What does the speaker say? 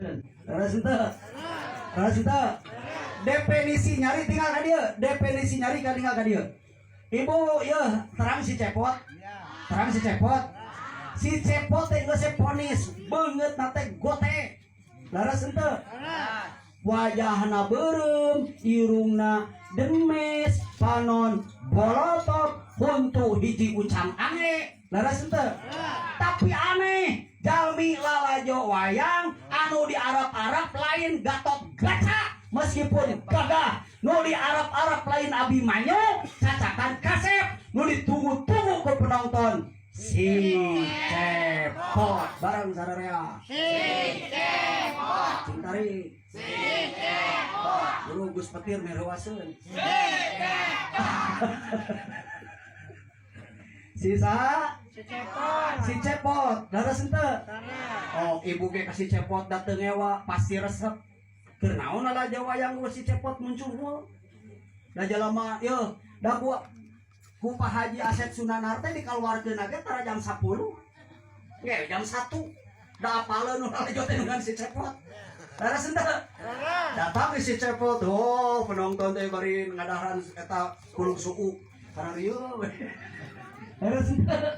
Leres henteu? Leres henteu? Definisi nyari tinggal ka dieu, definisi nyari ka tinggal ka dieu. Ibu, yeuh, terang si Cepot. Terang si Cepot. Si Cepot teh geus vonis, beungeutna teh gote. Leres henteu? Wajahna beureum, irungna demes, panon bolotok, huntu hiji ucang ange. Leres henteu? Tapi aneh, jalmi lalajo wayang anu di Arab-Arab lain Gatot Gaca meskipun gagah, nu di Arab-Arab lain Abimanyu cacakan kasep, nu ditunggu-tunggu ke penonton si Cepot. Bareng sadarea si Cepot cintari si Cepot guru Gus Petir merewaseun si Cepot si saha? Si Cepot. Si Cepot, leres henteu? Oh, ibu ge kasih Cepot dateng ngewa pasti resep. Keur naon lalajo wayang gua si Cepot muncul. Da jalma yeuh, da ku ku Pak Haji Asep Sunanar teh dikaluarkeun ge tara jam 10. Ge jam 1. Da apaleun nu lalajo teh dengan si Cepot. Leres henteu? Datang si Cepot, oh, penonton teh bari ngadaharan eta kulung suku. Karena rieu. Leres henteu?